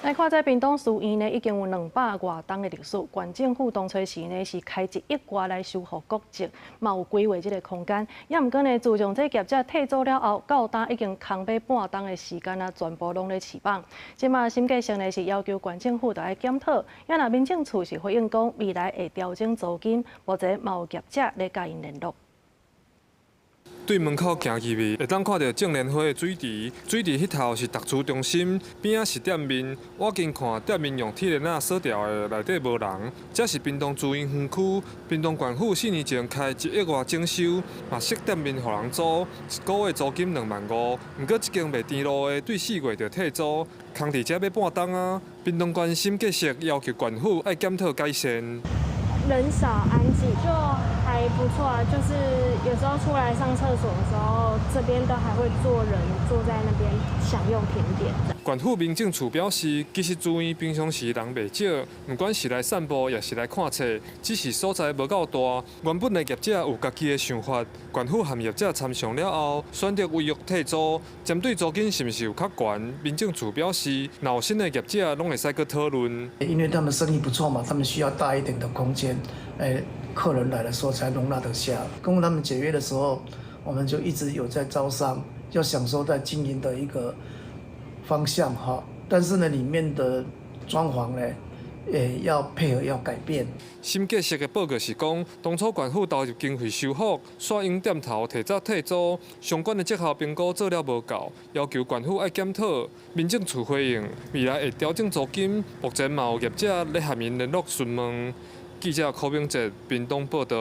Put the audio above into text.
來看這屏東書院呢，已經有200外冬的歷史。縣政府當初時呢是開1億外來修復古蹟，嘛有規劃這个空間。也毋過呢，自從這業者退租了後，到今已經空欲半冬的時間啊，全部攏咧飼放。這馬審計署呢是要求縣政府著愛檢討，也若民政處是回應講未來會調整租金，目前嘛有業者咧共𪜶聯絡。對門口行入去，會當看著正蓮花的水池，水池彼頭是讀書中心，邊仔是店面。我近看店面用鐵鏈仔鎖牢的，內底無人。這是屏東書院園區，屏東縣府4年前開1億外整修，嘛設店面予人租，一个月租金2萬5。毋過這間賣甜露的，對4月就退租，空佇遮欲半冬啊。屏東縣審計署要求縣府愛檢討改善。人少安靜就還不錯啊，就是有時候出來上廁所的時候，這邊都還會坐人坐在那邊享用甜點。縣府民政處表示，其實書院平常時人袂少，毋管是來散步，抑是來看冊，只是所在無夠大。原本的業者有家己的想法，縣府和業者參詳了後，選擇違約退租。針對租金是毋是有較懸，民政處表示，若有新的業者，攏會使閣討論。因為他們生意不錯嘛，他們需要大一點的空間，客人來的時候才容納得下。跟他們解約的時候，我們就一直有在招商，要想說在經營的一個方向哈，但是呢，裡面的裝潢呢，也要配合要改變。審計署的報告是講，當初縣府投入經費修復，煞用店頭提早退租，相關的績效評估做了無夠，要求縣府愛檢討。民政處回應，未來會調整租金，目前嘛有業者咧和𪜶聯絡詢問。記者柯明哲屏東報導。